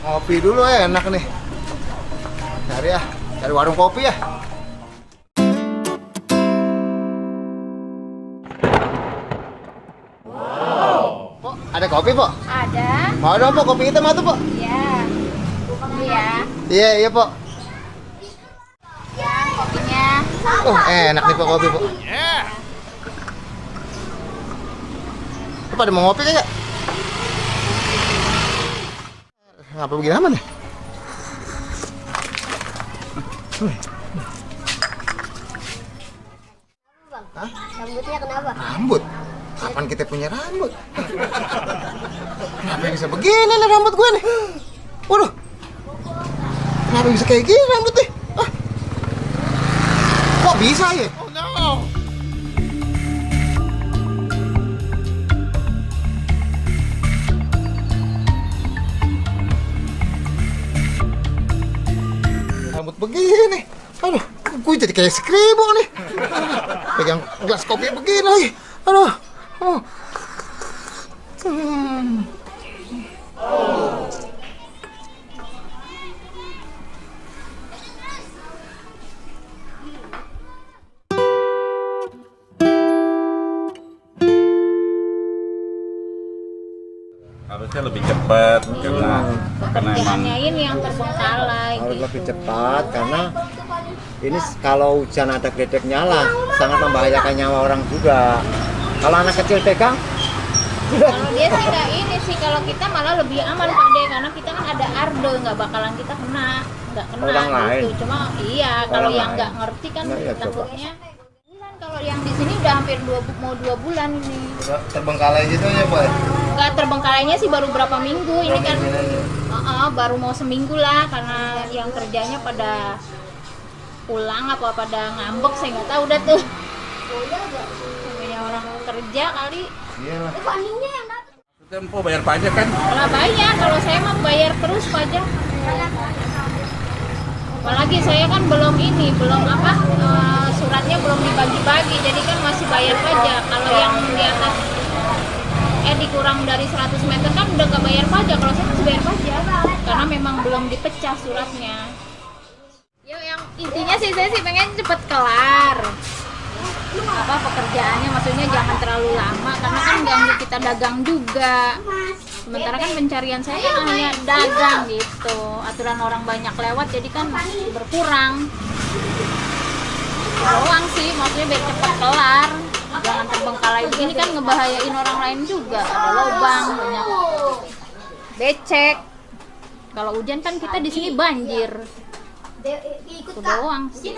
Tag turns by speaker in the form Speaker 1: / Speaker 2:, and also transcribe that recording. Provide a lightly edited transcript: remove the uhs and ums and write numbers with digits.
Speaker 1: Ngopi dulu enak nih. Cari warung kopi ya. Po, ada kopi, Po?
Speaker 2: Ada.
Speaker 1: Mau dong, Po, kopi hitam atau, Po?
Speaker 2: Iya. Iya.
Speaker 1: Iya, iya, Po.
Speaker 2: Ya, kopinya.
Speaker 1: Oh, enak nih, Po, kopi, Po. Lu pada mau ngopi kagak? Ngapa begini aman ya? Hah?
Speaker 2: Rambutnya kenapa?
Speaker 1: Rambut? Kapan kita punya rambut? Kenapa bisa begini nih rambut gue nih? Waduh. Kenapa bisa kayak gini rambutnya? Ah. Kok bisa ya? Oh no. Rambut begini. Aduh, gue jadi kayak skribo nih. Pegang gelas kopi begini lagi. Aduh. Oh.
Speaker 3: Harusnya lebih cepat karena emang
Speaker 2: Pekerjaannya ini yang terbengkalai.
Speaker 1: Harus
Speaker 2: Gitu.
Speaker 1: lebih cepat karena ini kalau hujan ada geledek nyala sangat membahayakan nyawa orang juga. Kalau anak kecil pegang,
Speaker 2: Kalau dia sih nggak ini sih, kalau kita malah lebih aman Pak De, karena kita kan ada arde, nggak bakalan kita nggak kena
Speaker 1: Orang lain.
Speaker 2: gitu. Cuma iya, kalau
Speaker 1: Orang
Speaker 2: yang
Speaker 1: lain.
Speaker 2: nggak ngerti kan
Speaker 1: Nah, iya,
Speaker 2: takutnya. Kalau yang di sini udah hampir mau 2 bulan ini.
Speaker 1: terbengkalai gitu ya, Pak.
Speaker 2: Nggak terbengkalainya sih baru berapa minggu ini kan. Baru mau seminggu lah karena yang kerjanya pada pulang apa pada ngambek, saya nggak tahu dah tuh. Namanya orang kerja kali.
Speaker 1: Iyalah.
Speaker 3: tempo bayar pajak kan.
Speaker 2: Lah bayar, kalau saya mah bayar terus pajak. Apalagi saya kan belum suratnya belum dibagi-bagi, jadi kan masih bayar pajak. Kalau yang di atas dikurang dari 100 meter kan udah nggak bayar pajak. Kalau saya masih bayar pajak karena memang belum dipecah suratnya. Yo, yang intinya sih saya sih pengen cepet kelar pekerjaannya, maksudnya jangan terlalu lama karena kan ganggu kita dagang juga. Sementara kan pencarian saya kan hanya dagang gitu, aturan orang banyak lewat jadi kan berkurang doang sih, maksudnya biar cepat kelar, jangan terbengkalai begini kan ngebahayain orang lain juga, ada lubang banyak becek. Kalau hujan kan kita di sini banjir, itu doang sih.